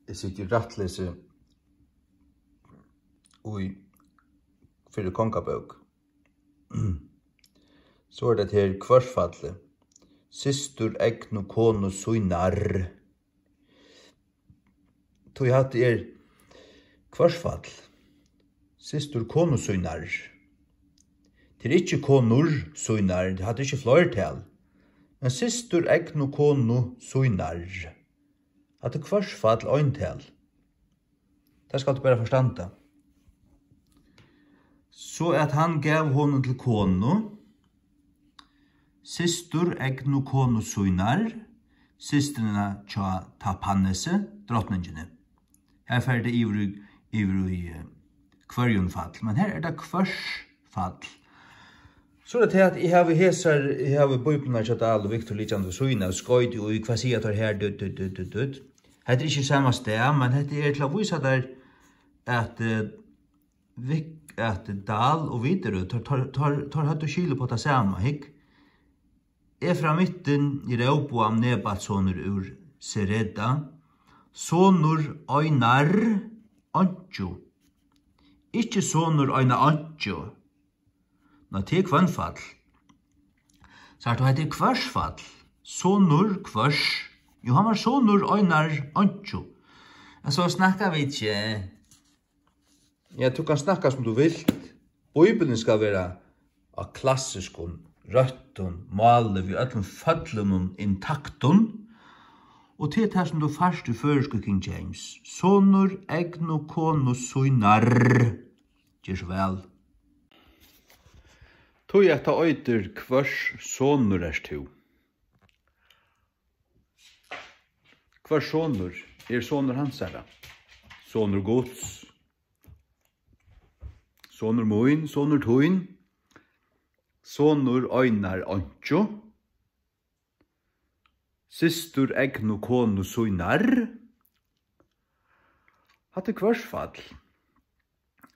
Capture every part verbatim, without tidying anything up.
Eg siti í rættleysi í fyrru kongabók. So er tað her hvørsfallið. Systur egnu konu sínar. Tí hatta er hvørsfall. Systur konu sínar. Tað er ikki konur sínar, hatta er ikki fleirtal. Men systur egnu konu sínar. Hatta er hvørsfall eintal. Tað skalt tú bara forstanda. So at hann gav honum til konu, systur egnu konu sínar, systrina hjá Tapannesi, drotningini. Her fer tað yvir í, yvir í, eh, hvørjumfall, men her er tað hvørsfall. So er tað tað, at eg havi hesar, eg havi bíbliuna hjá Dahl og Victor liggjandi við síðuna av, skoyt í, hvat siga teir her, dutt, dutt, dutt, dutt, dutt. Hetta er ikki sama stað, men hetta er til at vísa tær, at, eh, Vik-, at Dahl og Widerøe, teir, teir, teir, teir høvdu skil upp á tað sama, hygg. Efraimittin Jeroboam, Nebats sonur úr Sereda, sonur einar einkju. Ikki sonur eina einkju. Nei, tað er hvønnfall. Sært tú, hetta er hvørsfall. Sonur hvørs. Jú, hann var sonur einar einkju. Men so snakka vit ikki. Ja, tú kanst snakka sum tú vilt. Bíblian skal vera á klassiskum, røttum máli við øllum føllunum intaktum. Og tað er tað, sum tú fært í føroysku King James. Sonur egnu konu sínar. Ger so væl. Tí at tað eitur: Hvørs sonur ert tú? Hvørs sonur er sonur hansara? Sonur Guds. Sonur mín, sonur tín. Sonur einar einkju. Systur egnu konu sínar. Hatta er hvørsfall.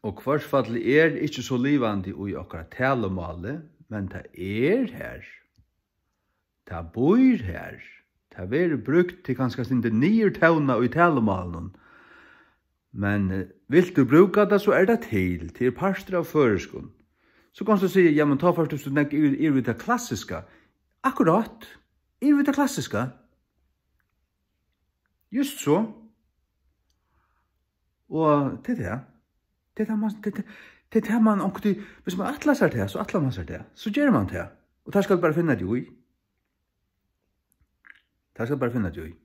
Og hvørsfallið er ikki so livandi í okkara talumáli, men tað er har. Tað býr har. Tað verður brúkt til kanska eitt sindur niðurtóna í talumálinum. Men, eh, vilt tú brúka tað, so er tað til. Tað er partur av føroyskum. So kanst tú siga, ja, men tá fært tú so nógv yvir, yvir í tað klassiska. Akkurát. Yvir í tað klassiska. Júst so. Og tað er tað. Tað er tað, man, tað, tað, tað er tað, man onkuntíð, viss man ætlar sær tað, so ætlar man sær tað. So ger man tað. Og tað skal bara finna teg í. Tað skal bara finna teg í.